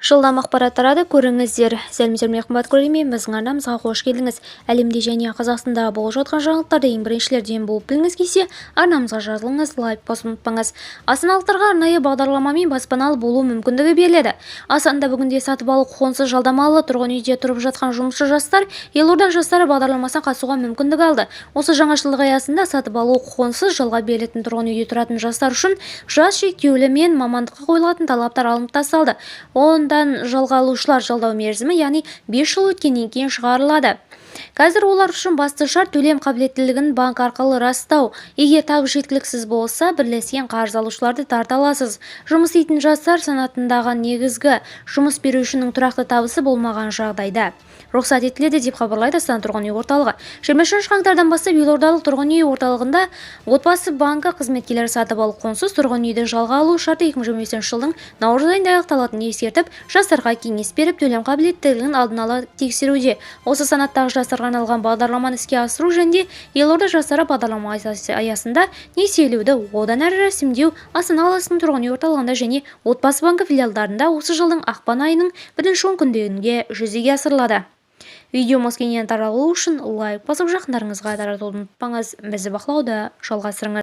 Жылдам ақпарат тарады, көріңіздер. Сәлеметсіздер ме, қымбат көрермен! Біздің арнамызға қош келдіңіз! Әлемде және Қазақстанда болып жатқан жаңалықтарды ең біріншілерден болып білгіңіз келсе, арнамызға жазылыңыз, лайк басуды ұмытпаңыз. Астаналықтарға арнайы бағдарламамен баспаналы болу мүмкіндігі беріледі. Астанада бүгінде сатып алу құқығынсыз жалдамалы тұрғын үйде тұрып жатқан жұмысшы жастар «Елорда жастары» бағдарламасына қатысуға мүмкіндік алды. Осы жаңашылдық аясында сатып алу құқығынсыз жалға берілетін тұрғын үйде тұратын жастар үшін жас шектеулі мен мамандыққа қойылатын талаптар алынып тасталды. Ондан жалға алушылар жалдау мерзімі, яғни 5 жыл өткеннен кейін шығарылады. Қазір олар үшін басты шарт – төлем қабілеттілігін банк арқылы растау. Егер табыс жеткіліксіз болса, бірлескен қарыз алушыларды тарта аласыз. Жұмыс істейтін жастар санатындағы негізгі жұмыс берушінің тұрақты табысы болмаған жағдайда рұқсат етіледі, деп хабарлайды Астана тұрғын үй орталығы. 23 қаңтардан бастап елордалық тұрғын үй орталығында Отбасы банкі қызметкерлері сатып алу құқығынсыз тұрғын үйді жалға алу шарты 2025 жылдың наурыз айында аяқталатынын ескертіп, жастарға кеңес беріп, төлем қабілеттілігін алдын ала тексеруде. Осы санаттағы жастарға арналған бағдарламаны іске асыру жөнінде «Елорда жастары» бағдарламасы аясында несиелеуді одан әрі рәсімдеу Астана қаласының тұрғын үй орталығында және Отбасы банкі филиалдарында осы жылдың ақпан айының бірінші онкүндігінде жүзеге асырылады. Видеомыз кеңінен таралуы үшін лайк басып, жақындарыңызға таратуды ұмытпаңыз. Бізді бақылауды жалғастырыңыз.